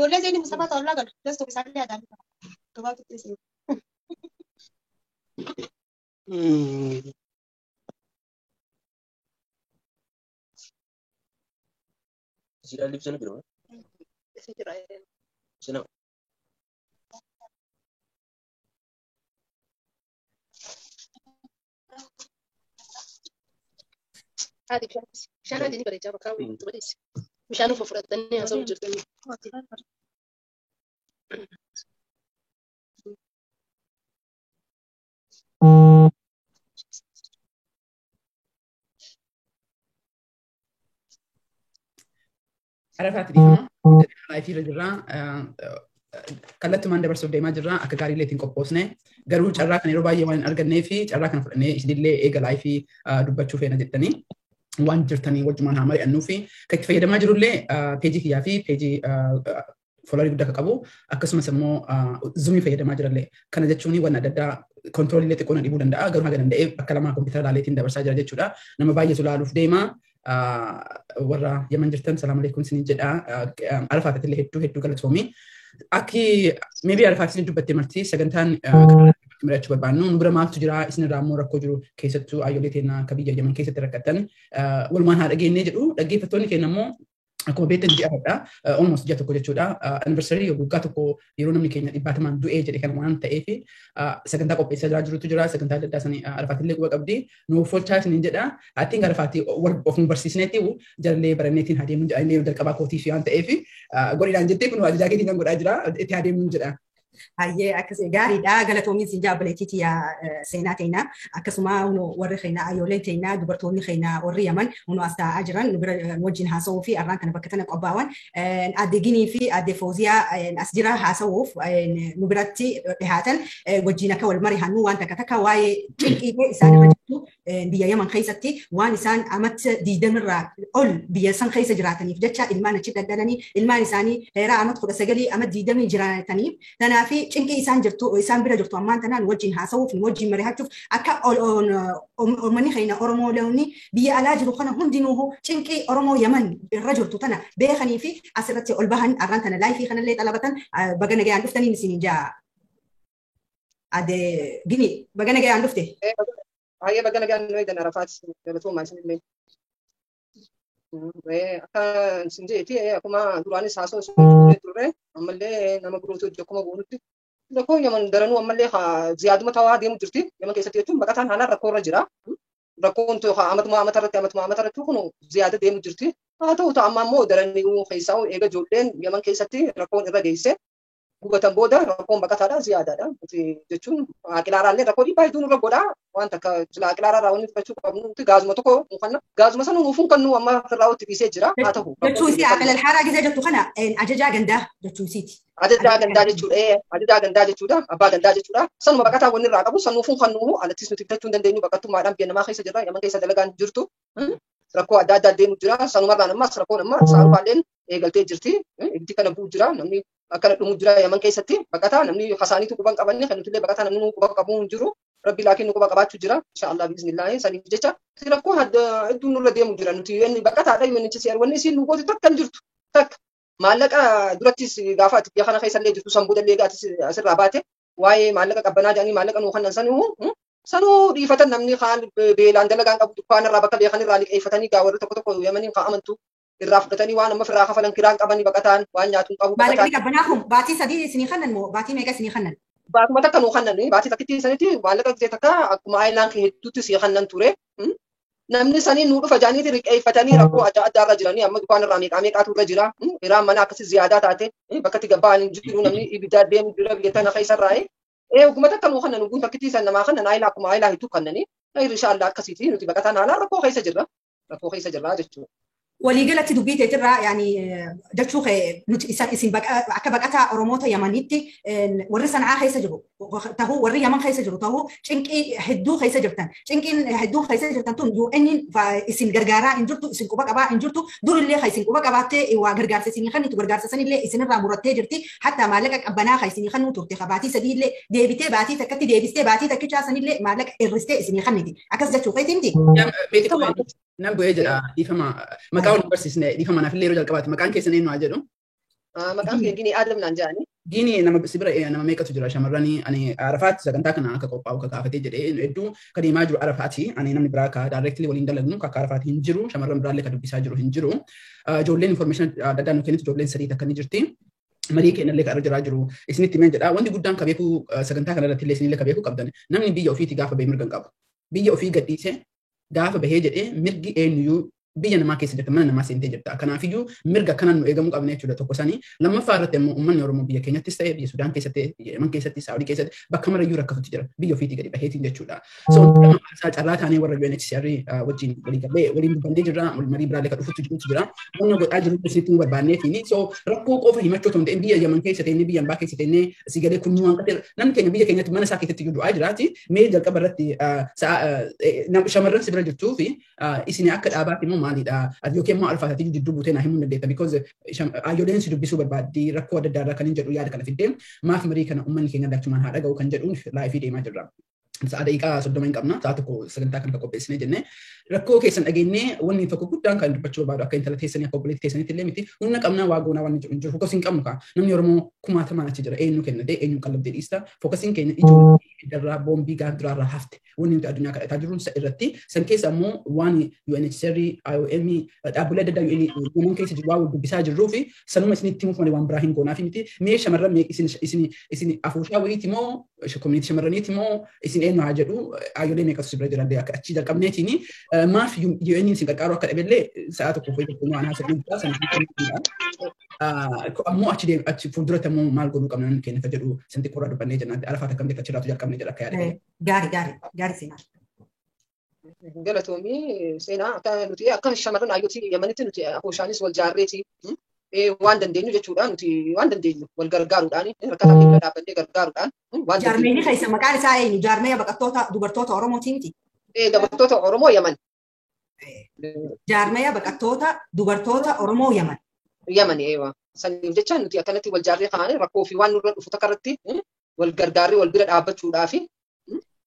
Ijoollee Zeenii Mustafaa ta'ullaa galu. Dastuuf isaallee adaanii qaba. Gabaabatti isin. Sidaan ibsana jira. Isa jira. Sina. Haati bishaan adii ni bareechaa bakka hawwiitti bareessi. Bishaan uffata fudhatanii haasa'u jirtanii. Arafaatti dhiifama. Live irra jirra. Kallattumaan dabarsuuf deemaa jirra. Akka gaariillee ittiin qophoosne. Garuu carraa kana yeroo baay'ee waan hin argannee fi carraa kana fudhannee isinillee eega live dubbachuu feena jettanii waan jirtanii wajjumaan haa mari'annuu fi kan itti fayyadamaa jirullee peejii kiyyaa fi peejii followerii guddaa akka qabu akkasumas immoo Zoomii fayyadamaa jirallee. Kana jechuun waan adda addaa controlii xiqqoo na dhibuu danda'a. Garuu haga danda'ee bakka lamaa kompiitara laaleetiin dabarsaa jira jechuudha. Nama baay'eetu laaluuf deema. Warra Yaman jirtan salaam alaikum isiniin jedha. Arafaat illee hedduu hedduu galatoomi. Akki maybe Arafaat isin dubbatte marti sagantaan mari'achuu barbaannu nu bira maaltu jira isinirraa immoo rakkoo jiru keessattuu ayyoolee teennaa akka biyya Yaman keessatti rakkatan walumaan haa dhageenyee jedhu dhaggeeffattoonni keenya immoo akkuma beektan ji'a har'a almost ji'a tokko jechuudha. Anniversary waggaa tokko yeroo namni keenya dhibbaatamaan du'ee jedhe kana waan ta'eef sagantaa qopheessaa jiraa jirutu jira. Sagantaa adda addaa sanii Arafaatillee quba qabdi. Nuuf folchaa isiniin jedha. Atiin Arafaatti of nu barsiisneeti jallee baranneetiin haa deemnu jedha. Inni yeroo jalqabaa kootiif waan ta'eef godhidhaan jettee kun ajajaa keetiin kan godhaa jira. Itti haa deemnu jedha. Hayyee akkas gaariidha. Galatoomiin siin jaabaleetiiti yaa seenaa teenaa. Akkasuma warri keenyaa ayyooleen teenaa dubartoonni keenyaa warri Yaman hunu as taa'aa jiran nu bira wajjin haasa'uu fi arraan kana bakka tana qophaa'an. Aadde Ginii fi aadde Fooziyaa as jira haasa'uuf nu biratti dhihaatan wajjin akka wal mari'annu waan takka takka waa'ee cinqii isaan irra jirtu biyya Yaman keessatti waan isaan amata 20rraa ol biyya san keessa jiraataniif jecha ilmaan achi daldalanii ilmaan isaanii heeraa amat 19 amat 20 jiraataniif tanaaf fi cinqii isaan jirtu isaan bira jirtu ammaan tanaan wajjin haasa'uuf wajjin mari'achuuf akka uummanni keenya Oromoo leewni biyya alaa jiru kana hundinuu cinqii Oromoo Yaman irra jirtu tana beekanii fi asirratti ol bahan arraan tana live kanallee xalabatan baga nagayaan dhuftaniin isiniin jaa. Ade Gini baga nagayaan dhufte. Baay'ee baga nagaan nu eegan Arafaat galatoomaa isinillee. Akka isin jeeti akkuma duraanis haasoo isin turre ammallee nama birootu hojii akkuma goonutti rakkoon Yaman daranuu ammallee ziyaaduma ta'aa deemu jirti. Yaman keessatti jechuun baqataan haalaan rakkoo irra jira. Rakkoon amatuma amata irratti amatuma amata irratti kun ziyaada deemu jirti. Haa ta'u ta'a amma immoo daranii keessaa eega ijoolleen Yaman keessatti rakkoon irra geesse gubatan booda rakkoon baqataadha ziyaadaadha. Jechuun aqilaaraallee rakkoo dhiibbaa hedduu nurra godha. Waan takka sila aqilaarraa wanni fudhachuu qabnu nuti gaazuma tokko nu gaazuma sana nuuf kan nu amma firraa'utti dhiisee jira. Haa ta'u. Jechuun si aqilal haaraa gisee jettu kana ajajaa gandaa jechuun siiti. Ajajaa gandaa jechuudha. Ajajaa gandaa jechuudha. Abbaa gandaa jechuudha. Sanuma baqataa wanni irraa qabu sanuufuu kan nu alattis nuti bitachuu hin dandeenyu baqattummaadhaan biyya namaa keessa jirra. Yaman keessa dalagaan jirtu. Rakkoo adda addaa deemu jira. Sanumarraan ammas rakkoon amma saarufaalleen eegaltee jirti. Ibiddi kana bu'u jira. Namni akkana dhumu jira Yaman keessatti baqataa namni hasaaniitu quban qabanne kan nutillee baqataa namni nu quba qabu hin jiru. Rabbi laakiin nu quba qabaachuu jira. Inshaallah biiznillaahi saniif jecha rakkoo hedduu nurra deemu jira. Nuti inni baqataadha yoo inni seer wanni isiin nu goote takka hin jirtu. Takka maallaqa durattis gaafa ati biyya kana keessa illee jirtu san booda illee atis asirraa baate waa'ee maallaqa qabbanaa jedhanii maallaqa nuu kannan sanuu sanuu dhiifatan namni kaan beelaan dalagaan qabu dukkaana irraa bakka beekan irraa liqeeffatanii gaa warri tokko tokko Yamaniin kaa amantu irraa fudhatanii waan amma firraa kafalan kiraan qabanii baqataan waan nyaatuun qabu. Maallaqni qabbanaa kun baatii 3 isinii kannan moo baatii meeqa isinii kannan? Baatuma takka nuu kannan baatii takkittii sanitti maallaqa gisee takka akkuma aayilaan hedduutti sii kannan ture. Namni sanii nuu dhufa jaaniiti riqeeffatanii rakkoo adda addaa irra jiranii amma dukkaana irraa meeqaa meeqaatu irra jira. Iraan mana akkasii ziyaadaa taate bakka itti gabba'an hin jiru namni ibiddaa deemu jira biyya tana keessa irraa. Oguma takka nuu kannan oguun takkittii san namaa kannan aayilaa akkuma aayilaa hedduu kannanii. Inshaallah akkasiiti nuti baqataan haalaan rakkoo keessa jirra. Rakkoo keessa jirra jechuudha. Waliigalatti dubbii teetirraa yaani jechuu nuti isin akka baqataa Oromoota Yamanitti warri Sana'aa keessa jiru tahuu warri Yaman keessa jiru tahuu cinqii hedduu keessa jirtan cinqiin hedduu keessa jirtan tun UN isin gargaaraa hin jirtu isin quba qabaa hin jirtu durillee ka isin quba qabaattee waa gargaarsa isinii kennitu gargaarsa sanillee isinirraa murattee jirti hatta maallaqa qabbanaa ka isinii kennuu turte ka baatii 3illee deebitee baatii takkatti deebistee baatii takkichaa sanillee maallaqa hirristee isinii kenniti akkas jechuu keetii miti. Nan bu'ee jedha dhiifama maqaa wal barsiisne dhiifama naaf illee yeroo jalqabaati maqaan keessan eenyu haa jedhu. Maqaan kee Ginii Adam naan jedhani. Ginii nama si bira nama meeqatu jira shamarranii ani Arafaatti sagantaa kana akka qophaa'u akka gaafatee jedhee hedduu kan deemaa jiru Arafaati. Ani namni biraa ka directly waliin dalagnu akka Arafaati hin jiru shamarran biraallee ka dubbisaa jiru hin jiru. Ijoolleen information adda addaa nu kennitu ijoolleen sadii takka ni jirti. Marii kennallee kan irra jiraa jiru isinitti himee jedha. Wanti guddaan ka beekuu sagantaa kana irratti illee isinillee ka beekuu qabdan namni biyya ofiitii gaafa bahee mirga hin qabu. Biyya ofii gadhiisee gaafa bahee jedhee mirgi eenyuyyuu biyya namaa keessa jirta mana namaa seentee jirta. Kanaafiyyuu mirga akkanaan nu eegamuu qabna jechuudha tokko sanii. Lammaffaa irratti immoo uummanni Oromoo biyya keenyattis ta'e biyya Sudaan keessatti, biyya Yemen keessatti, Saawudii keessatti bakka marayyuu rakkatutti jira. Biyya ofiitii gadi baheetiin jechuudha. So haasaa carraa taanee warra UNHCR wajjin walii galee waliin dubbannee jirra. Marii biraallee kan dhufutti jirutu jira. Wanna godhaa jiru isinitti nu barbaanneetiin. So rakkoo qofa himachuu otoo hin ta'in biyya Yemen keessa ta'inni biyya ambaa keessa ta'inni si galee kun waan qateera. Namni keenya biyya keenyatti mana isaa keessatti iyyuu du'aa jiraati. Mee jalqaba irratti shamarran si bira jirtuu fi isin akka dhaabaatti immoo maalidha? Yookiin immoo alfaataatii jidduu buutee naa himuu hin dandeetta. Because aayyoleen si dubbisuu barbaaddi rakkoo adda addaa irraa kan hin jedhu yaada kana fiddee maaf marii kana uummanni keenya lachumaan haa dhaga'u kan jedhuun live deemaa jirra. Sa'a daqiiqaa 30 hin qabna. Sa'a tokko sagantaa kana qopheessinee jennee rakkoo keessan dhageenyee wanni tokko guddaan kan dubbachuu barbaadu akka intala teessanii akka obboleettii teessaniitti illee miti humna qabnaa waa goonaa wanni jedhu hin jiru. Focus hin qabnu kaa namni Oromoo kumaatamaan achi jira eenyu kennatee eenyu qallabdee dhiista. Focusiin keenya ijoollee darraa boombii gaaf duraarraa hafte wanni nuti addunyaa kadhataa jirru irratti san keessa ammoo waan UNHCR, IOM dhaabbilee adda addaa UN keessa jiru waa wal dubbisaa jirruu fi sanuma isinitti himuuf malee waan biraa hin goonaaf miti. Mee shamarran mee isin afuushaa wayiiti moo community shamarraniiti moo isin eenyu haa jedhu aayyolee meeqatu si bira jiran akka achii jalqabneetiin maaf UN isin qarqaaru akka dhabeellee sa'a tokko fi tokko waan haasa'u guddaa sana ammoo achi achi fuulduratti ammoo maal godhuu qabna namni keenya jedhu santi qorraa dubbannee jennaan Arafaat akkamitti akka achirraatu jalqabne jedha akka yaada. Gaarii gaarii gaarii seenaa. Galatoomii seenaa akka nuti akka shamarran ayyootii Yemenitti nuti afuushaanis wal jaarreeti waan dandeenyu jechuudha nuti waan dandeenyu wal gargaaruudhaan rakkataa bira dhaabbannee gargaaruudhaan waan Jaarmeenii keessa maqaan isaa eenyu? Jaarmee baqattoota dubartoota Oromooti miti? Dubartoota Oromoo Yemen. Jaarmee baqattoota dubartoota Oromoo Yemen. Yemen eewa. Saniif jecha nuti akkanatti wal jaarree kaane rakkoo fi waan nurra dhufu takka irratti wal gargaarree wal bira dhaabbachuudhaa fi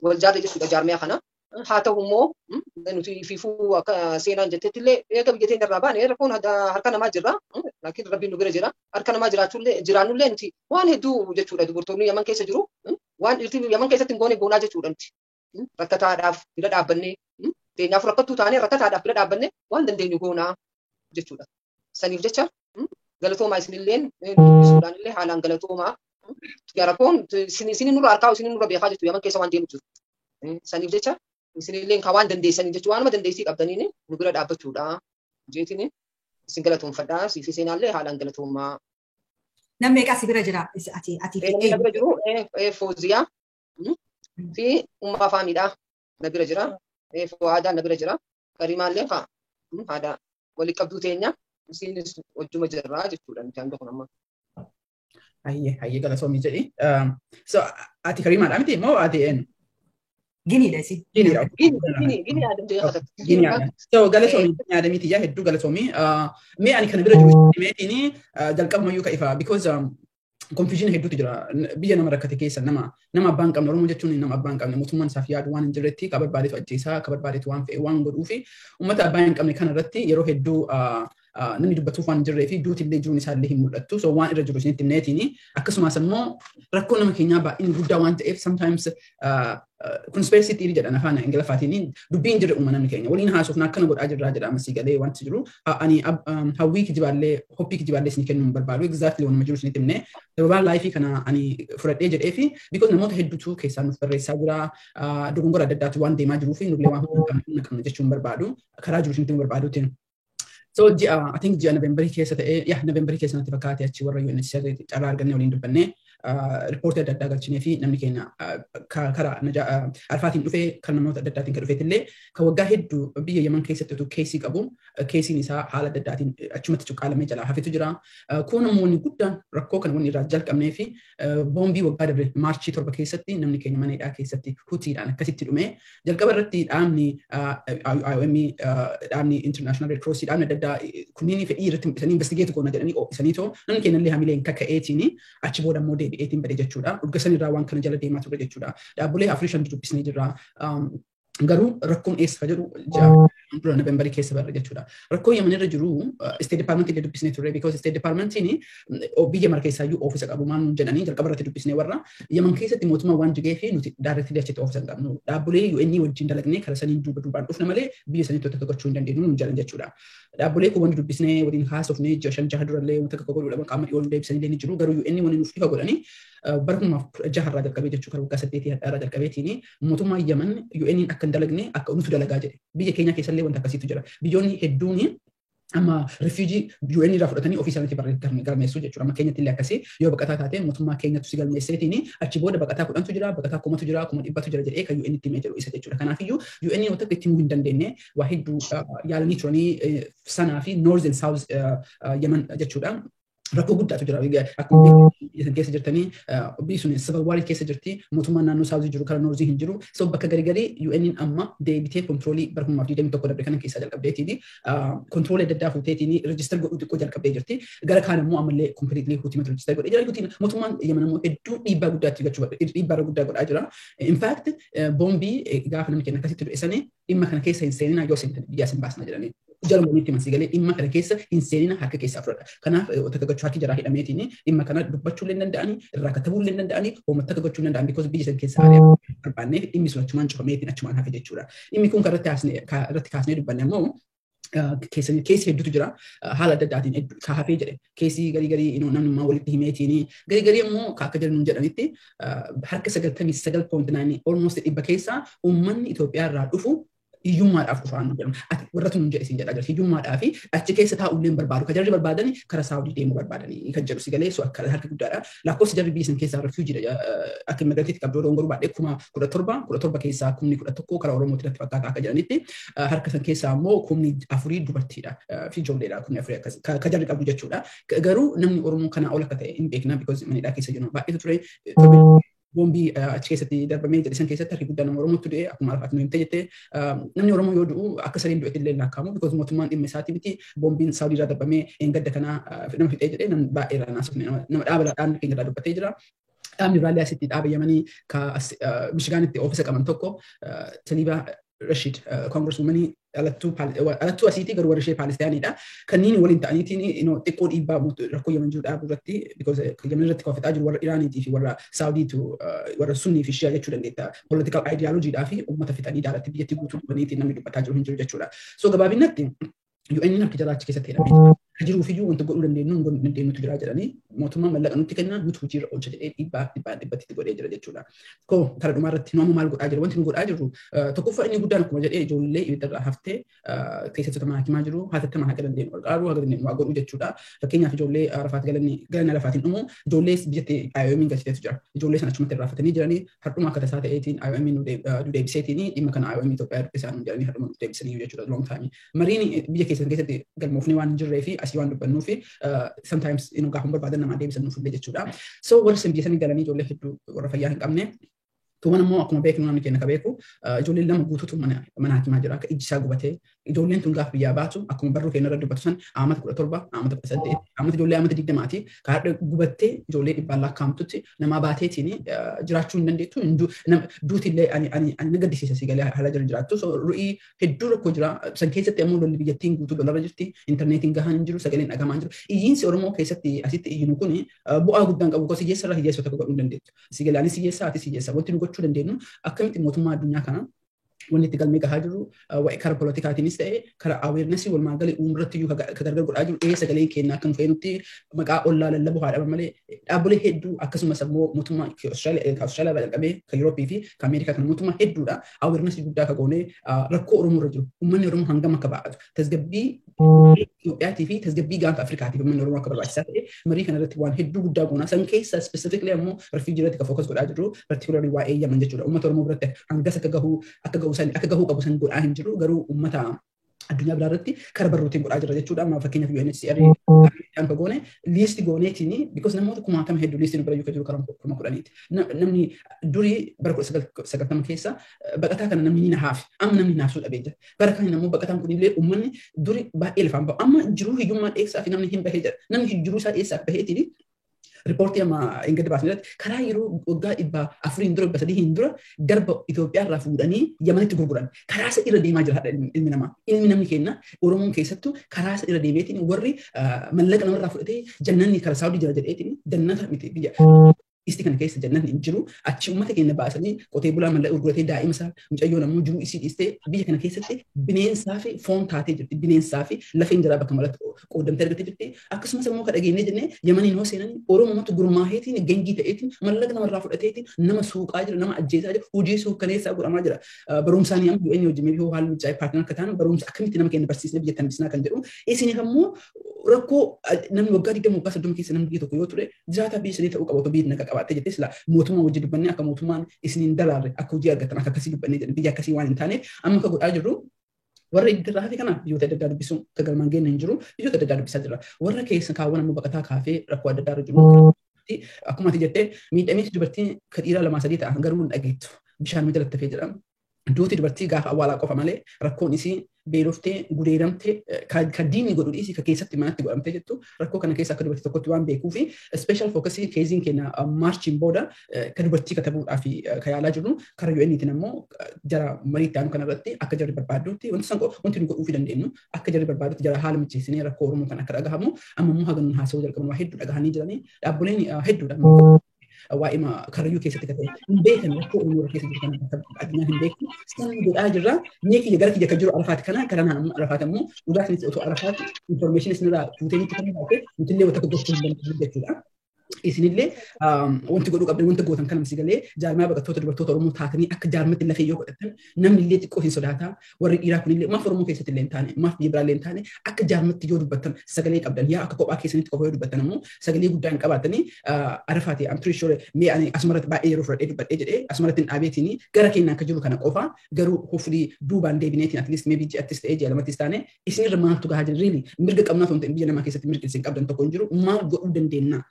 wal jaarree jechuudha jaarmee kana. Haa ta'u immoo nuti fiifuu akka seenaan jettetti illee eega biyya teenya irraa baane rakkoon harka namaa jirra. Laakiin rabbiin nu bira jira. Harka namaa jiraachuullee jiraannullee nuti waan hedduu jechuudha dubartoonni Yaman keessa jiru. Waan dhiirti Yaman keessatti hin goone goonaa jechuudha nuti. Rakkataadhaaf bira dhaabbannee teenyaaf rakkattuu taanee rakkataadhaaf bira dhaabbannee waan dandeenyu goonaa jechuudha. Saniif jecha galatoomaa isinilleen dubbisuudhaan illee haalaan galatoomaa. Rakkoon isinin nurra harkaa isinin nurra beekaa jechuudha Yaman keessa waan deemu jiru. Saniif jecha isinilleen ka waan dandeessanii jechuudha waanuma dandeessii qabdaniin nu bira dhaabbachuudha jeetiin isin galatoomfadhaa siifi seenaallee haalaan galatoomaa. Namni meeqa si bira jira? Ati ati fi Namni na bira jiru Fooziyaa fi Ummaa Faamiidha na bira jira. Fu'aadaa na bira jira. Karimaallee haa haadha walii qabduu teenya isinis wajjuma jirraa jechuudha nuti hanga kun amma. Hayyee hayyee galatoomii jedhi. So ati Karimaadha miti moo ati eenyu? Giniidha isin. Giniidha. Gini gini Adam jedhee kakatu. Gini Adam. So galatoomii Gini Adamiiti yaa hedduu galatoomii. Mee ani kana bira jiru meetiin jalqabumayyuu ka ifa because confusion hedduutu jira. Biyya nama rakkate keessa nama nama abbaan qabne Oromoo jechuun nama abbaan qabne mootummaan isaaf yaadu waan hin jirretti ka barbaadetu ajjeesaa ka barbaadetu waan fe'e waan godhuu fi uummata abbaa hin qabne kana irratti yeroo hedduu namni dubbatuuf waan hin jirree fi duuti illee jiruun isaa illee hin mul'attu. So waan irra jiru isinitti himneetiin akkasumas immoo rakkoo nama keenyaa baay'een guddaa waan ta'eef sometimes conspiracy theory jedhan afaan Ingiliffaatiin dubbiin jirre uuma namni keenya waliin haasofna akkana godhaa jirraa jedha amma sii galee wanti jiru ani hawwii kijibaallee hoppii kijibaallee isinii kennuu hin barbaadu exactly wanuma jiru isinitti himne sababaan live kana ani fudhadhee jedhee fi because namoota hedduutu keessaa nuuf barreessaa jira dogongora adda addaatu waan deemaa jiruu fi nullee waan humna qabna jechuu hin barbaadu karaa jiru isinitti hin barbaaduutiin. So ji'a I think ji'a Novemberii keessa ta'ee yaa Novemberii keessa natti fakkaate achi warra UNHCR carraa argannee waliin dubbannee riippoortii adda addaa galchinee fi namni keenya karaa Arfaatiin dhufee kan namoota adda addaatiin kan dhufeetillee kan waggaa hedduu biyya Yemen keessatti utuu case qabu caseiin isaa haala adda addaatiin achumatti cuqqaalamee jalaa hafetu jira. Kun namoonni guddaan rakkoo kana wanni irraa jalqabnee fi boombii waggaa dabre March 7 keessatti namni keenya mana hidhaa keessatti hutiidhaan akkasitti dhume jalqaba irratti dhaabni IOM dhaabni International Red Cross dhaabni adda addaa kunniin fedhii irratti mul'isanii investigate goona jedhanii qophisanii too namni keenya illee hamileen kaka'eetiin achi booda immoo deebi'eetiin bade jechuudha. Dhuga sanirraa waan kana jala deemaa turre jechuudha. Dhaabbilee afurii shan dubbisnee jirra. Garuu rakkoon eessa ka jedhu Dura November keessa barra jechuudha. Rakkoo Yemen irra jiru State Department illee dubbisnee turre, because State Departmentiin biyya mara keessaayyuu oofisa qabu maal nuun jedhanii jalqaba irratti dubbisnee warra Yemen keessatti mootummaa waan jigee fi nuti directly achitti oofisa hin qabnu. Dhaabbilee UN wajjin dalagnee karaa saniin duuba duubaan dhufna malee biyya sanitti tokko gochuu hin dandeenyu nuun jedhan jechuudha. Dhaabbilee kun wanti dubbisnee waliin haasofnee ji'a 5 6 durallee wanta akka godhuudha qaama dhiyoo deebisanii illee ni jiru, garuu UN wanni nuuf ifa godhanii bara 2016 irraa jalqabee jechuu, karaa waggaa 8 irraa jalqabeetiin mootummaa Yemen UN akka hin dalagne akka nutu dalagaa jedhe. Biyya keenya keessallee wanta akkasiitu jira. Biyyoonni hedduun amma refugee UN irraa fudhatanii ofii isaaniitti galmeessuu jechuudha. Amma keenyatti illee akkasii yoo baqataa taate mootummaa keenyatu si galmeesseetiin achi booda baqataa 10tu jira, baqataa 1000tu jira, 100,000tu jira jedhee kan UN itti himee jedhu isa jechuudha. Kanaafiyyuu UN wanta itti himuu hin dandeenye. Waa hedduu yaalanii turanii sanaa fi North and South Yemen jechuudha. Rakkoo guddaatu jira. Akkuma biyya keessa jirtanii biyyi sun civil war keessa jirti. Mootummaan naannoo South jiru karaa North hin jiru. So bakka garii UN amma deebitee control bara 2021 darbe kana keessaa jalqabdeetiin control adda addaa fuuteetiin register godhuu xiqqoo jalqabdee jirti. Gara kaan immoo ammallee completely Huutimatu register godhee jira. Huutiin mootummaan Yemen immoo hedduu dhiibbaa guddaa itti gachuu dhiibbaa guddaa godhaa jira. In fact, boombii gaafa namni keenya akkasitti du'e sanii dhimma kana keessa hin seeninaa, yoo seentan biyyaa sin baasna jedhanii. Jala walitti masii galee dhimma kana keessa hin seenina, harka keessaa fudhadha. Kanaaf takka gochuu harki jaraa hidhameetiin dhimma kana dubbachuu illee danda'anii, irraa katabuu illee danda'anii, uummata takka gochuu danda'an, because biyya san keessa ari'aa barbaanneef dhimmi sun achumaan cufameetiin achumaan hafe jechuudha. Dhimmi kun kan irratti kaasnee dubbanne ammoo keessi hedduutu jira. Haala adda addaatiin ka hafee jedhe. Keessi garii garii namni walitti himeetiin garii garii immoo akka jedhan jedhanitti harka 99.9, almost 100 keessaa uummanni Itoophiyaa irraa dhufu hiyyummaadhaaf dhufaan jedhamu. Ati warra tun jedhe siin jedhaa jira. Hiyyummaadhaa fi achi keessa taa'ullee hin barbaadu. Kan jarri barbaadani karaa Saawudii deemuu barbaadanii kan jedhu si galee, so akka harka guddaadha. Lakkoofsi jarri biyya san keessaa refugee akka immigrantiitti qabdu odoo garuu baadhee 17,000, 17 keessaa 11,000 karaa Oromootti natti fakkaata akka jedhanitti, harka san keessaa immoo 4,000 dubartiidha fi ijoolleedha, 4,000 akkas ka jarri qabdu jechuudha. Garuu namni Oromoo kanaa ol akka ta'e hin beekna, because manidhaa keessa jiru baay'eetu ture. Boombii achi keessatti darbamee jedhe san keessatti harki guddaan nama Oromootti du'e. Akkuma Arafaatti nu himte jette, namni Oromoo yoo du'u akka sariin du'etti illee lakkaa'amu, because mootummaan dhimma isaatii miti. Boombiin Saawudii irraa darbamee gadda kanaa nama fixee jedhee namni baay'ee irraa naasofne nama dhaaba dhaabni keenya irraa dubbatee jira. Dhaabni biraallee asitti dhaaba Yemanii ka Mishigaanitti oofisa qaban tokko, Taliibaa Rashid, congresswoman alattuu asiitii garuu warra ishee Paalistaaniidha. Kanneen waliin ta'aniitiin xiqqoo dhiibbaa rakkoo Yemen jiru dhaabuu irratti, because Yemen irratti kan fixaa jiru warra Iraaniitii fi warra Saawudiitu, warra Sunnii fi Shiyaa jechuu dandeetta. Political ideologyidhaa fi uummata fixanii daalatti biyyattii guutuu dhufaniitiin namni dubbataa jiru hin jiru jechuudha. So gabaabinatti UN harki jalaa achi keessatti hidhamee jira. Jiruufiyyuu wanta godhuu dandeenyu hin godhuu dandeenyutu jira jedhanii, mootummaan mallaqa nutti kenna, nuti hojiirra oolcha jedhee dhiibbaa dhibbaa dhibbatti godhee jira jechuudha. Koo kara dhumaa irratti nu amma maal godhaa jira? Wanti nu godhaa jirru tokkoffaa inni guddaan akkuma jedhee ijoollee ibiddarraa haftee keessattuu mana hakimaa jiru hatattamaan haga dandeenyu gargaaruu, haga dandeenyu waa godhuu jechuudha. Fakkeenyaaf ijoollee Arafaat galanni galanni Arafaatiin dhumu ijoollee biyyatti IOM galchiteetu jira. Ijoollee sana achumatti irraafatanii jiranii har'uma akka tasaa ta'eetiin IOM nu deebiseetiin dhimma kana IOM Itoophiyaa dubbisaa nu jedhanii har'uma nu deebisanii jechuudha long time. Mariin biyya keessan keessatti galmoofnee waan hin jirree fi asii waan dubbannuu fi sometimes gaafa barbaadan namaa deebisan nuuf illee jechuudha. So warri isin biyya sanii galanii ijoollee hedduu warra fayyaa hin qabne. Tuuman immoo akkuma beeknu, namni keenya ka beeku, ijoolleen lama guutuutu mana hakimaa jira akka ijji isaa gubatee. Ijoolleen tun gaafa biyyaa baatu akkuma barruu keenya irra dubbatu san amata 17, amata 18, amata ijoollee amata 20ti ka hadha gubattee ijoollee dhibbaan lakkaa'amtutti namaa baateetiin jiraachuu hin dandeettu. Duuti illee ani ani ani na gaddisiisa si galee haala jira jiraattu. So ru'ii hedduu rakkoo jira san keessatti ammoo lolli biyyattiin guutuu lolarra jirti, intarneetiin gahaan hin jiru, sagaleen dhagahamaa hin jiru. Iyyiinsi Oromoo keessatti asitti iyyinu kuni bu'aa guddaan qabu gosa hiyyeessa irraa hiyyeessa tokko godhuu hin dandeettu. Si galee, anis hiyyeessa, atis hiyyeessa. Wanti nu gochuu dandeenyu akkamitti mootummaa addunyaa kana wanni itti galmee gahaa jiru waa'ee karaa poolitikaatiinis ta'e karaa awareness walumaa galee uummata iyyuu ka gargar godhaa jiru dhiyee sagaleen keenya akka nu feenutti maqaa ollaa lallabuu haa dhaban malee dhaabbilee hedduu akkasumas immoo mootummaa Awustiraaliyaa irraa jalqabee kan Yurooppii fi kan Ameerikaa kan mootummaa hedduudha awareness guddaa ka goonee rakkoo Oromoo irra jiru, uummanni Oromoo hangam akka ba'atu, tasgabbii Itoophiyaatii fi tasgabbii gaanfa Afrikaatiif uummanni Oromoo akka barbaachisaa ta'e marii kana irratti waan hedduu guddaa goona. San keessa specifically ammoo refugee irratti ka focus godhaa jirru, particularly waa'ee Yaman jechuudha. Uummata Oromoo biratti hangas akka gahu san akka gahuu qabu san godhaa hin jiru, garuu uummata addunyaa biraa irratti kara barruutiin godhaa jira jechuudha. Amma fakkeenyaaf UNHCR kan goone list gooneetiin, because namoota kumaatama hedduu listiin bira jiru karaa 10,000ti. Namni durii bara 1990 keessa baqataa kana namni ni nahaafi. Amma namni naafsuu dhabee jira. Bara kan immoo baqataan kunillee uummanni duri baay'ee lafaan bahu. Amma jiruu hiyyummaa dheessaa fi namni hin bahee jira. Namni jiruu isaa dheessaaf baheetiin Riippoortii amma hin gadi baasne irratti karaa yeroo waggaa 400 dura 300 dura garba Itoophiyaa irraa fuudhanii Yamanitti gurguran. Karaa isa irra deemaa jira ilmi namaa. Ilmi namni keenya Oromoon keessattuu karaa isa irra deemeetiin warri mallaqa namarraa fudhatee jannanni karaa Saawudii jira jedheetiin jannata miti biyya. Isti kana keessa jannatni hin jiru. Achi uummata keenya baasanii qotee bulaa mallaqa gurguratee daa'ima isaa mucayyoon ammoo jiruu isii dhiistee biyya kana keessatti bineensaa fi foon taatee jirti. Bineensaa fi lafeen jaraa bakka malatti qoodamtee argattee jirti. Akkasumas immoo kan dhageenyee jennee Yamaniin hoo seenanii Oromumatu gurmaaheetiin gengii ta'eetiin mallaqa namarraa fudhateetiin nama suuqaa jira, nama ajjeesaa jira, hojii suukkaneessaa godhamaa jira. Barumsaanii amma UN hojii meebii haalli mijaa'ee paartiin akka ta'an barumsa akkamitti nama keenya barsiisnee biyya tambisnaa kan jedhu. Isiniif ammoo rakkoo namni waggaa 20 waggaa 30 keessa namni biyya tokko yoo ture jiraataa biyya sanii ta'uu qaba otoo biyyi nagaa qabaattee jettee sila mootummaa wajjin dubbannee akka mootummaan isiniin dalaarre akka hojii argatan akka akkasii dubbannee jedhe biyya akkasii waan hin taaneef amma akka godhaa jirru warra iddirraa hafe kana biyyoota adda addaa dubbisuun akka galmaan geenye hin jiru biyyoota adda addaa dubbisaa jira. Warra keessa kaawwan ammoo baqataa kaafee rakkoo adda addaa irra jiru. Akkuma ati jettee miidhamiinsi dubartiin ka dhiiraa 2 3 ta'a garuu hin dhageettu bishaan jalatti hafee jedhama. Duuti dubartii gaafa awwaalaa qofa malee rakkoon isii beeloftee gudeedamtee kan diinni godhu dhiisii kan keessatti manatti godhamtee jettu rakkoo kana keessa akka dubartii tokkotti waan beekuu fi special focusii keeziin keenya maarchiin booda kan dubartii katabuudhaaf kan yaalaa jirru karaa UN'tiin ammoo jara mariitti aanu kanarratti akka jarri barbaaddutti wanti san wanti nu godhuufii dandeenyu akka jarri barbaaddutti jara haala mijeessinee rakkoo Oromoo kan akka dhagahamu amma immoo haga nuun haasawuu jalqabnu waa hedduu dhagahanii jiranii dhaabbileen hedduudha. Waa'ee karrayyuu keessatti kan ta'e hin beekan rakkoo Oromoo keessa jiru kan akka addunyaan hin beekne san godhaa jirra. Mee kiyya gara kiyya kan jiru Arafaati kana karaa naan ammoo Arafaati ammoo dhugaa otoo Arafaati information isinirraa fuutee nutti kan baate nutillee wanta gochuu hin dandeenyu jechuudha. Isinillee wanti godhuu qabdan wanta gootan kana misi galee jaarmaa baqattoota dubartoota Oromoo taatanii akka jaarmatti lafee yoo godhatan namni illee xiqqoo hin sodaata warri dhiiraa kunillee maaf Oromoo keessatti illee hin taane maaf biyya biraa illee hin taane akka jaarmatti yoo dubbattan sagalee qabdan yaa akka kophaa keessanitti qofa yoo dubbattan ammoo sagalee guddaa hin qabaatanii Arafaati I'm pretty sure mee ani asumarratti baay'ee yeroo fudhadhee dubbadhee jedhee asumarratti hin dhaabeetiin gara keenyaan akka jiru kana qofa garuu hopefully duubaan deebineetiin at least maybe ji'attis ta'ee ji'a lamattis taane isinirra maaltu gahaa jira really mirga qabnaa osoo hin ta'in biyya namaa keessatti mirga isin qabdan tokko hin jiru maal godhuu dandeenya.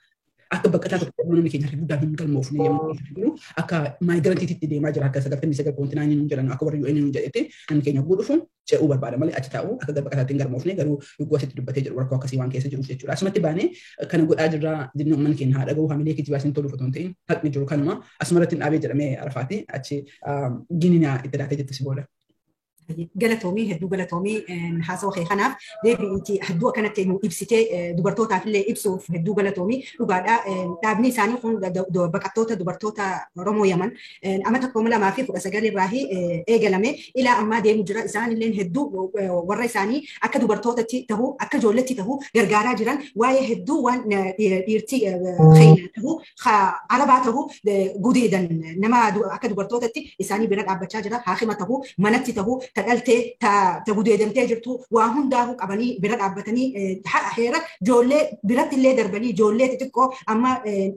Akka baqataa tokko namni keenya harki guddaan hin galmoofne yommuu jiru akka maayigiraantiitti deemaa jira akka 99.9 nuun jedhan akka warri UN nuun jedhete namni keenya yogguu dhufu ce'uu barbaada malee achi taa'u akka baqataatti hin galmoofne garuu yogguu asitti dubbatee jiru rakkoo akkasii waan keessa jiruuf jechuudha. Asumatti baanee kana godhaa jirra jennee uummanni keenya haa dhaga'u hamilee kijibaa isin toluuf otoo hin ta'in haqni jiru kanuma asumarratti hin dhaabee jedhamee Arafaati achi gininaa itti daatee jettu si booda. Galatoomii hedduu galatoomii haasawaa kee kanaaf deebi'iitii hedduu akkanatti nu ibsitee dubartootaaf illee ibsuuf hedduu galatoomii dhugaadha. Dhaabni isaanii kun baqattoota dubartoota Oromoo Yaman amata 2019 irraa eegalame ilaa ammaa deemu jira. Isaan illee hedduu warra isaanii akka dubartootatti ta'uu akka ijoolletti ta'uu gargaaraa jiran waa'ee hedduu waan dhiirtii keenya ta'uu arabaa ta'uu gudeedan nama akka dubartootatti isaanii bira dhaabbachaa jira. Haakima ta'uu manatti ta'uu tadhaltee ta gudeedamtee jirtu waa hundaafuu qabanii bira dhaabbatanii heera ijoollee biratti illee darbanii ijoollee xixiqqoo amma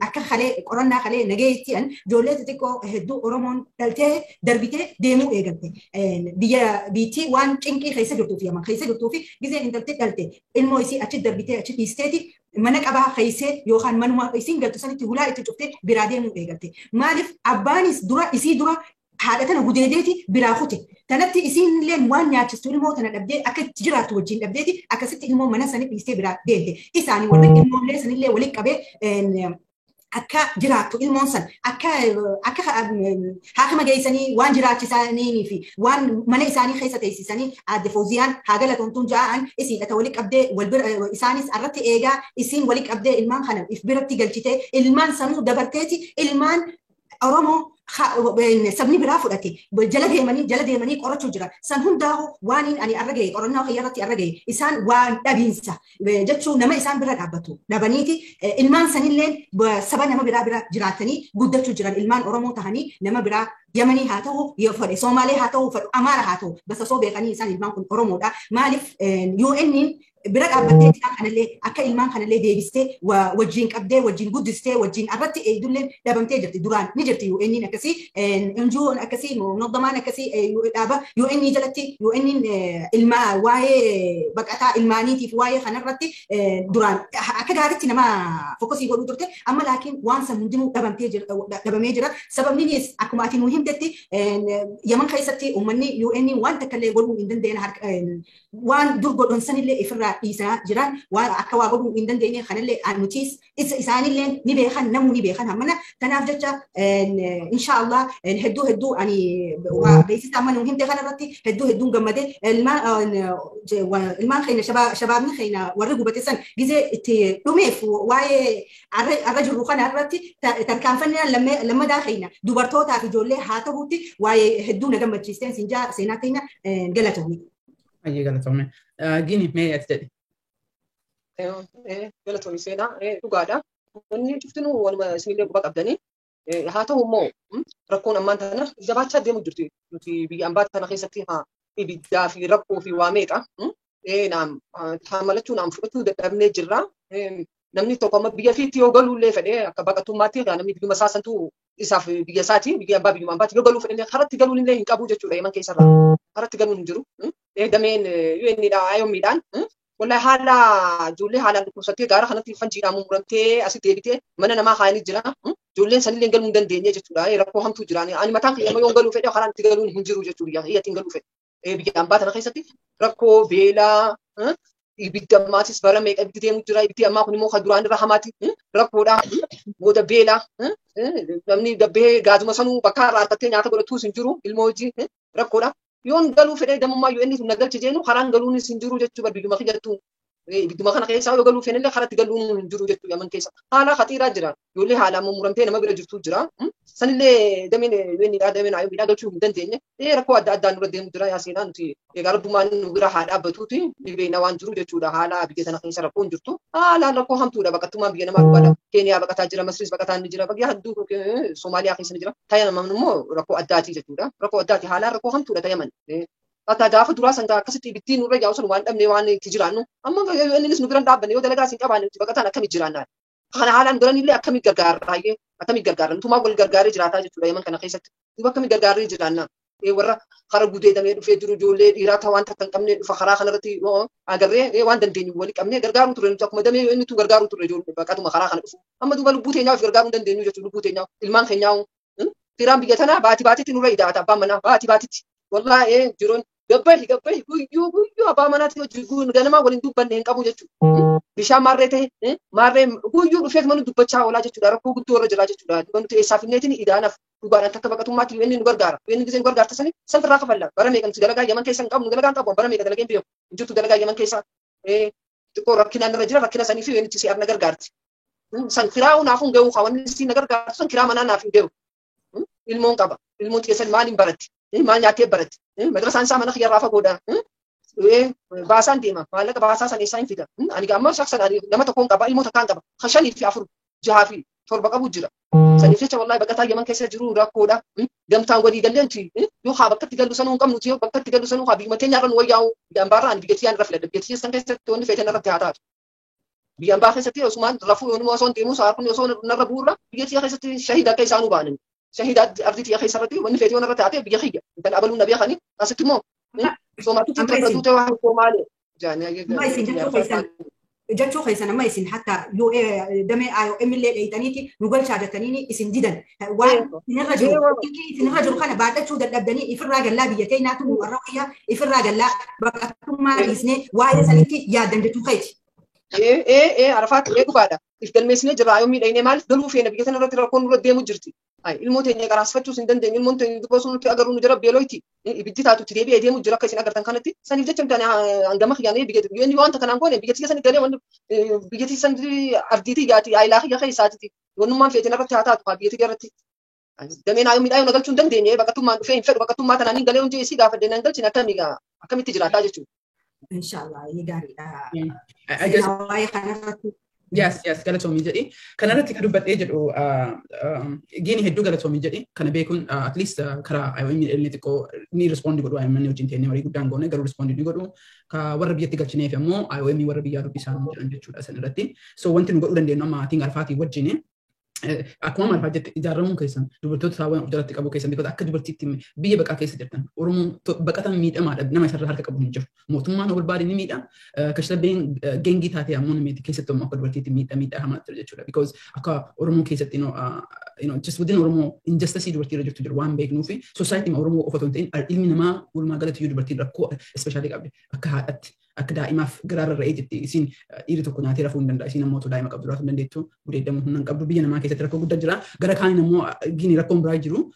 akka kalee qorannaa kalee nageetti'an ijoollee xixiqqoo hedduu Oromoon dhaltee darbitee deemuu eegalte. Biyya biittii waan cinqii keessa jirtuuf Yaman keessa jirtuu fi gizeen intalti dhalte ilmoo isii achi darbitee achi dhiisteeti mana qabaa keessee yookaan manuma isiin galtu sanitti hulaa itti cuftee biraa deemuu eegalte. Maaliif abbaanis dura isii dura haadha tana gudeedeeti biraa kute. Tanatti isiin illee waan nyaachistu ilmoo tana dhabdee akka itti jiraattu wajjin dhabdeeti akkasitti ilmoo mana sanii dhiistee biraa deemte. Isaanii warri ilmoollee sanillee waliin qabee akka jiraattu ilmoon san akka akka haakima geessanii waan jiraachisanii fi waan mana isaanii keessa teessisanii aadde Fooziyaan haa galatoomtuun ja'an isiidha waliin qabdee wal bira isaanis irratti eegaa isiin waliin qabdee ilmaan kana if biratti galchitee ilmaan sanuu dabarteeti ilmaan Oromoo sabni biraa fudhate jala deemanii qorachuu jira. San hundaa'u waan ani arra gahe qorannaa kiyya irratti arra gahe isaan waan dhabiinsa jechuun nama isaan bira dhaabbatu dhabaniiti ilmaan sanillee saba nama biraa bira jiraatanii guddachuu jiran ilmaan Oromoo tahanii nama biraa Yamanii haa ta'u yoo fedhe Somaalee haa ta'u fedhu Amaara haa ta'u basa soo beekanii isaan ilmaan kun Oromoodha. Maaliif UN'n bira dhaabbattee isaan kanallee akka ilmaan kanallee deebistee wajjin qabdee wajjin guddistee wajjin irratti eegdullee dhabamtee jirti. Duraan ni jirti UN'n akkasii NGO'n akkasii munazzamaan akkasii dhaaba UN jalatti UN'n ilmaa waa'ee baqataa ilmaaniitiif waa'ee kanarratti duraan akka gaariitti nama fokosii godhuu turte. Amma laakiin waan san hundinuu dhabamee jira. Sababninis akkuma ati nuu himtetti Yaman keessatti uummanni UN waan takka illee godhuu hin dandeenye waan dur godhan sanillee ifirraa nurraa dhiisaa jiran waan akka waa godhuu hin dandeenye kanallee nutis isaanillee ni beekan namuu ni beekan hammana tanaaf jecha inshaallah hedduu hedduu ani beeksisa amma nu himte kanarratti hedduu hedduun gammade ilmaan keenya shabaabni keenya warri gubate san gizee itti dhumeef waa'ee arra jirru kana irratti tarkaanfannaan lammadaa keenya dubartootaaf ijoollee haa ta'utti waa'ee hedduu na gammachiisteen sinjaa seenaa keenya galatoomne. Baay'ee galatoomne. Gini mee ati jedhi. Galatoomne seenaa dhugaadha. Wanni cuftinuu waluma isinillee quba qabdanii. Haa ta'u immoo rakkoon ammaan tana jabaachaa deemu jirti. Nuti biyya ambaa tana keessatti haa ibiddaa fi rakkoo fi waa meeqa. Naam taamalachuu naam fudhachuu dadhabnee jirra. Namni tokko amma biyya fiitti yoo galuullee fedhee akka baqatummaatti namni biyyuma isaa santu isaaf biyya isaati biyya ambaa biyyuma ambaatti yoo galuu fedhee karatti galuun illee hin qabu jechuudha Yemen keessarraa. Karatti galuun hin jiru. Dameen UN dha IOM dhaan wallahi haala ijoollee haalaan dhukkubsattee gaara kanatti fanjiidhaan mummuramtee asitti deebitee mana namaa kaayanii jira. Ijoolleen sanillee galuu hin dandeenye jechuudha. Rakkoo hamtuu jira. Ani mataan kiyya yoo galuu fedhe karaan itti galuun hin jiru jechuudha. Biyya galuu fedhe. Biyya ambaa tana keessatti rakkoo beelaa ibidda ammaatis bara meeqa ibiddi deemu jira. Ibiddi ammaa kun immoo kan duraan irra hamaati. Rakkoodha. Booda beelaa. Namni dabbee gaazuma sanuu bakka irraa harkattee nyaata godhatuus hin jiru. Ilmoo hojii rakkoodha. Yoon galuu fedhee damummaa yoo inni na galche jeenu karaan galuunis hin jiru jechuu bar biyyuma kiyyattuu biyyuma kana keessaa yoo galuu fedhanillee karatti galuun hin jiru jechuu Yaman keessa. Haala khatiiraa jira. Ijoollee haalaan mummuramtee nama bira jirtu jira. Sanillee dameen yoo dameen ayyuu miidhaa galchuu hin dandeenye. Rakkoo adda addaan nurra deemu jira yaa seenaa nuti egaa rabbummaan nu bira haa dhaabbatuuti ni beekna waan jiru jechuudha. Haala biyya tana keessa rakkoon jirtu. Haalaan rakkoo hamtuudha baqattummaan biyya namaa dhugaadha. Keeniyaa baqataa jira, Masriis baqataa ni jira, biyya hedduu Soomaaliyaa keessa ni jira. Tayaman immoo rakkoo addaati jechuudha. Rakkoo addaati haalaan rakkoo hamtuudha tayaman. Hatta gaafa duraa san akkasitti ibiddiin nurra yaa'u sun waan dhabne waan itti jiraannu amma innis nu bira dhaabbanne yoo dalagaa siin qabaanne nuti baqataan akkamitti jiraannaa? Kana haalaan duranillee akkamitti gargaarra? Akkamitti gargaarra? Nutumaa wal gargaaree jiraataa jechuudha Yemen kana keessatti. Duuba akkamitti gargaaree jiraannaa? Warra kara gudeedamee dhufee jiru ijoollee dhiiraa ta'aa waan takka hin qabne dhufa karaa kanarratti agarree waan dandeenyu walii qabnee gargaaruu turre nuti akkuma damee inni tu gargaaruu turre ijoollee baqatuma karaa kana dhufu. Amma duuba lubbuu teenyaaf gargaaruu hin dandeenyu jechuudha lubbuu teenyaaf ilmaan keenyaa. Firaan biyya tanaa baatii baatitti nurra idaata abbaan manaa baatii baatitti. Wallaahi jiruun gabbahi gabbahi guyyuu guyyuu abbaa manaatti hojii ganamaa waliin dubbanne hin qabu jechuudha. Bishaan maarree ta'e maarree guyyuu dhufeet mana dubbachaa oolaa jechuudha. Rakkoo guddoo irra jira jechuudha. Duba nuti eessaaf inneetiin idaanaaf dhugaadhaan takka baqatummaatti inni nu gargaara. Inni gisee nu gargaarta sani san irraa kafalla. Bara meeqa nuti dalagaa Yaman keessa hin qabnu dalagaa hin qabu. Bara meeqa dalagee hin beeku. Hin jirtu dalagaa Yaman keessa xiqqoo rakkinaan irra jira rakkina sanii fi inni si na gargaarti. San kiraa naaf hin gahu wanni si na gargaartu san kiraa manaa naaf hin gahu. Ilmoon qaba. Ilmoon keessan maaliin baratti? Maal nyaattee baratti? Madrasaan isaa mana kiyyarraa fagoodha. Baasaan deema. Maallaqa baasaa san eessaa hin fida. Ani amma shaksan ani nama tokkoon qaba. Ilmoo takkaan qaba. 5 fi 4 6 fi 7 qabu jira. Saniif jecha wallahi baqataa Yaman keessa jiru rakkoodha. Gamtaan walii gallee nuti yoo haa bakka itti gallu sanuu hin qabnu yoo bakka itti gallu sanuu haa biyyuma teenya irra nu wayyaa'u. Biyya ambaarraa ani biyya tiyyaan irra filadha. Biyya tiyya san keessatti wanni feetan irratti haa taatu. Biyya ambaa keessatti osumaan rafuu yoonuma osoo hin deemuu saarkun osoo narra bu'uurra biyya tiyya keessatti shahiida akka isaanuu baanan. Shahiida ardii tiyya keessa irratti wanni feetii irratti haatee biyya kiyya. Intal abaluun na beekani asitti immoo Somaatitti irra duute waan Somaalee. Jechuu keessan amma isin hatta yoo damee IOM illee dheeytaniiti nu galchaa jettaniini isin didan waan isinirra jiru isinirra jiru kana baadhachuu dadhabdanii ifirraa gallaa biyya teenyaatu nu warra wayyaa ifirraa gallaa baqattummaa dhiisnee waa'ee sanitti yaaddan jechuu keeti. Arafaatti dhugaadha. If galmeessinee jirra IOM dhaynee maaliif galuu feena biyya tana irratti rakkoon nurra deemu jirti. Ilmoo teenya qaraasfachuus hin dandeenyu. Ilmoon teenya dubboo sun nuti agarru nu jira beeloyti. Ibiddi taatu itti deebi'ee deemu jira akka isin agartan kanatti. Saniif jecha nuti hangama kiyyaanee biyya yoo wanta kanaan goone biyya tiyya sani galee wanni biyya tiyya sani ardiitii yaati aayilaa kiyya keessaatiti. Wannummaan feetiin irratti haa taatu biyya tiyya irratti. Dameen aayoo miidhaa yoo na galchuu hin dandeenye baqattummaan dhufee hin fedhu baqattummaa tanaan hin galee hundi isii gaafadhe nan galchine akkamitti jiraataa jechuudha. Inshallah gaariidha. Waa'ee kanarratti. Yes, yes, galatoomii jedhi. Kanarratti kan dubbadhee jedhu giini hedduu galatoomii jedhi. Kana beekuun at least karaa IOM illee xiqqoo ni respond godhu IOM wajjin teennee marii guddaan goone garuu respond ni godhu. Ka warra biyyatti galchineef immoo IOM warra biyyaa dubbisaa jedhan jechuudha san irratti. So wanti nu godhuu dandeenyu amma maatiin Arfaatii wajjin akkuma Arfaa jette ijaaramuun keessan dubartoota saawwan of jalatti qabu keessan because akka dubartiitti biyya baqaa keessa jirtan Oromoon baqatan miidhamaadha nama isarra harka qabu hin jiru. Mootummaan barbaade ni miidha. Kashlabbeen geengii taatee ammoo namni keessattuu ammoo akka dubartiitti miidha miidhaa hamaa jira jechuudha. Because akka Oromoon keessatti Just within Oromoo injustice dubartii irra jirtu jiru waan beeknuu fi society Oromoo qofa otoo hin ta'in, ilmi namaa walumaa galatti iyyuu dubartiin rakkoo especially qabdi. Akka haadhatti, akka daa'imaaf garaarra ra'ee jetti. Isiin dhiirri tokko nyaatee rafuu hin danda'a, isiin ammoo otoo daa'ima qabdu jiraachuu hin dandeettu, gudeeddamuu humna hin qabdu. Biyya namaa keessatti rakkoo guddaa jira. Gara kaaniin ammoo gini rakkoon biraa jiru.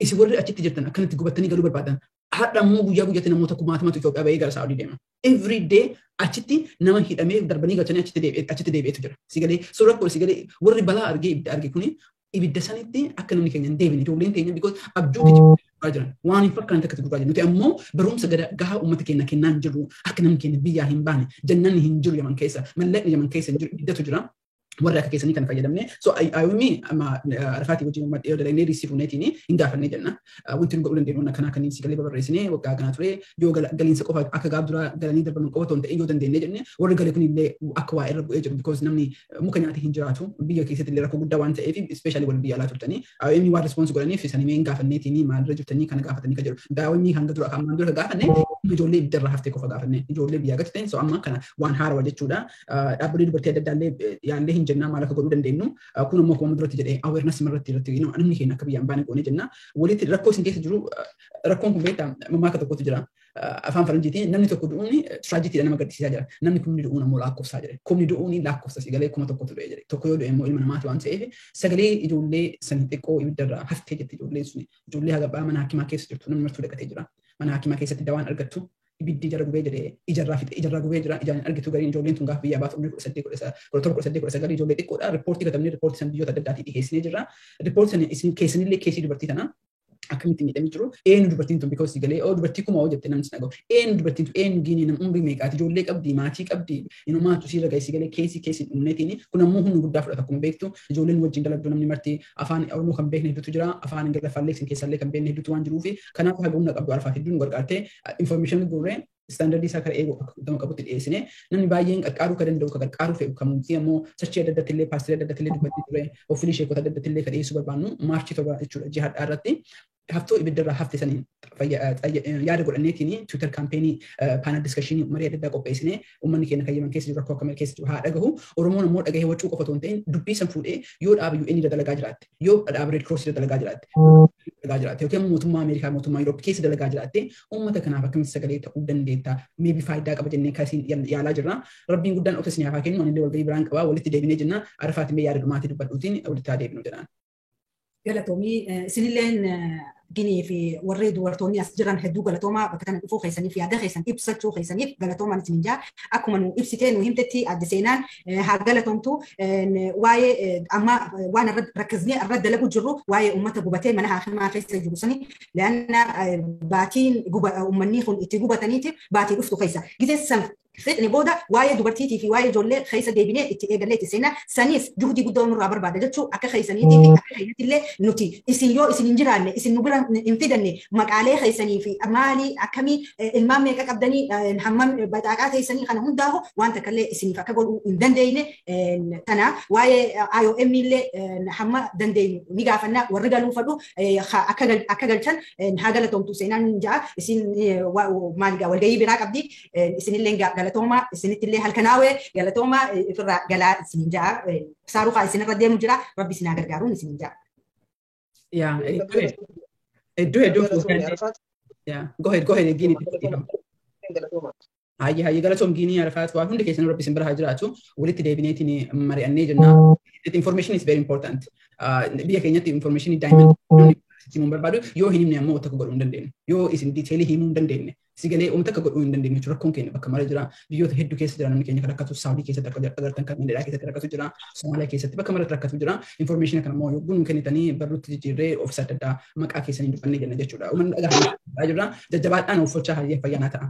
Isin warri achitti jirtan akkanatti gubattanii galuu barbaadan. Har'a ammoo guyyaa guyyaatti namoota kumaatamatu Itoophiyaa bahee gara Saa'udii deema. Every day achitti nama hidhamee darbanii galchanii achitti deebi'eetu jira. Sigalee so rakkoo sigalee warri balaa argee ibidda arge kuni ibidda sanitti akka namni keenya hin deebine, ijoolleen teenya, because abjuu gurguraa jiran waan hin fakkaanne akkatti gurguraa jiran. Nuti ammoo barumsa gahaa uummata keenya kennaa hin jirru. Akka namni keenya biyyaa hin baane jannanni hin jiru Yaman keessa, mallaqni Yaman keessa hin jiru, ibiddatu jira. Warri akka keessanii kan fayyadamne so IOM amma Arafaatii wajjin dhiyoo dalagnee riisii fuuneetiin hin gaafannee jenna. Wanti nu godhuu dandeenyu akkanaa kanneen sagalee babarreessinee waggaa kanaa ture yoo galiinsa qofa akka gaaf duraa galanii darbaman qofa otoo hin ta'in yoo dandeenye jenne, warri galee kun illee akka waa irra bu'ee jiru, because namni muka nyaatee hin jiraatu. Biyya keessatti illee rakkoo guddaa waan ta'eef, especially warri biyya alaa turtanii IOM waan response godhaniif sanii hin gaafanneetiin maalirra jirtanii kana gaafatanii kan jiru. IOM hanga dura ammaan dura gaafanne ijoollee ibiddarra haftee qofa gaafanne, ijoollee biyyaa gadi ta'in. So amma kana waan haarawaa jechuudha. Dhaabbilee dubartii adda addaa illee yaallee hin jennaa maal akka godhuu dandeenyu. Kun ammoo akkuma duratti jedhee awareness irratti namni keenya akka biyyaan baane goonee jenna. Walitti rakkoo isin keessa jiru, rakkoon kun beektaa, mammaaka tokkotu jira. Afaan faranjiitiin namni tokko du'uun tragedydha, nama gaddisiisaa jira. Namni kumni du'uun ammoo lakkoofsaa jira. Kumni du'uun lakkoofsa sagalee 1000tu du'e jedhe. Tokko yoo du'e immoo ilma namaati waan ta'eef, sagalee ijoollee sanii xiqqoo ibiddarraa haftee jetti, ijoolleen suni ijoollee haga mana hakimaa keessa jirtu namni martuu dhaqatee jira. Mana hakimaa keessatti dawaan argattu, ibiddi jara gubee jedhee ijarraa fixe, ijarraa gubee jira, ijaan hin argitu gariin. Ijoolleen tun gaafa biyyaa baatu umrii 18, 17, 18, 19, ijoollee xiqqoodha. Riippoortii katabnee riippoortii san biyyoota adda addaatii dhiyeessinee jirra. Riippoortii san isin keessanillee keessii dubartii tanaa akkamitti miidhamee jiru, eenyu dubartiin tun, because galee oo dubartii kuma oo jette namni sin dhagahu, eenyu dubartiin tun, eenyu giinii, nama umrii meeqaati, ijoollee qabdi, maatii qabdi, inumaatu siirra ga'e galee keessi keessi dhumneetiin. Kun ammoo humna guddaa fudhata. Akkuma beektu ijoolleen wajjin dalagdu namni marti afaan Oromoo kan beekne hedduutu jira, afaan Ingiliffaallee isin keessallee kan beekne hedduutu waan jiruufi kanaaf haga humna qabdu Arfaat hedduun gargaartee information guurree standardii isaa kara eeguu akka gama qabutti dhiyeessine. Namni baay'een qarqaaruu ka danda'u, ka qarqaaruu fe'u kamuutii ammoo sochii adda addaatti illee, paasterii adda addaatti illee dubbattee ture, ofilii sheekota adda addaatti illee ka dhiyeessuu barbaannu March 7 jechuudha, ji'a hadhaa irratti haftoo ibiddarraa hafte saniin yaada godhanneetiin Twitter campaignii, panel discussionii, marii adda addaa qopheessinee uummanni keenya kan Yemen keessa jiru rakkoo akkamii keessa jiru haa dhagahu. Oromoon ammoo dhagahee wacuu qofa otoo hin ta'in dubbii san fuudhee yoo dhaaba UN irra dalagaa jiraatte, yoo dhaaba Red Cross irra dalagaa jiraatte yookiin mootummaa Ameerikaa, mootummaa Yuroop keessa dalagaa jiraatte, uummata kanaaf akkamitti sagalee ta'uu dandeetta, maybe faayidaa qaba jennee kasiin yaalaa jirra. Rabbiin guddaan obsa isiniif haa kennu. Anillee walgahii biraan qabaa, walitti deebinee jenna. Arafaati mee yaada dhumaatii dubbadhuutiin walitti haa deebinu jedhaan. Galatoomii isinilleen ginii fi warri dubartoonni as jiran hedduu galatoomaa. Bakka kana dhufuu keessaniif, yaada keessan ibsachuu keessaniif galatoomaan isin jaa. Akkuma nu ibsitee nu himtetti adde seenaan haa galatoomtu. Waa'ee amma waan irra rakkisnee irra dalagu jirru, waa'ee uummata gubatee mana haakimaa keessa jiru sani, leanna baatiin uummanni kun itti gubataniiti baatii dhuftu keessa gizee san fixni booda waa'ee dubartiitii fi waa'ee ijoollee keessa deebinee itti eegallee itti seenaa. Sanis juhudii guddaa nurraa barbaada jechuu akka keessaniitii fi akka keenyatti illee. Nuti isin yoo isin hin jiraanne, isin nu bira hin fidanne, maqaalee keessanii fi maalii akkamii, ilmaan meeqa qabdanii, hammam baxaaqaa keessanii kana hundaahu waan takka illee isiniif akka godhuu hin dandeenye. Tana waa'ee IOM illee hamma dandeenyu ni gaafanna. Warri galuu fadhu akka galchan haa galatoomtu seenaan ja'a. Isin maal walgahii biraa qabdi. Isinillee galatooma, isinitti illee halkanaawee galatooma, ifirraa galaa isinin ja'a. Saaruqaa isinirra deemu jira, rabbi isin haa gargaaruun isinin ja'a. Yaa, hedduu hedduu. Yeah, go ahead, go ahead, Gini. Hayyi hayyi, galatoom Gini, Arafaat, waa hundi keessan rabbi isin bira haa jiraatu. Walitti deebineetiin mari'annee jenna. Information is very important. Biyya keenyatti information daa'imman himuun barbaadu yoo hin himne ammoo takka godhuu hin dandeenyu. Yoo isin detailii himuu hin dandeenye, sigalee uummata akka godhuu hin dandeenyu jechuudha. Rakkoon keenya bakka mara jira. Biyyoota hedduu keessa jira namni keenya kan rakkatu. Saawudii keessatti akka agartan kan Mindeedhaa keessatti rakkatu jira. Somaaliyaa keessatti bakka maratti rakkatu jira. Information kana immoo yogguu nu kennitanii barruutti jijjiirree ofiisa adda addaa maqaa keessanii dubbannee jenna jechuudha. Uummanni dhagaa jira. Jajjabaadhaan uffachaa hayyee fayyaa naa ta'a.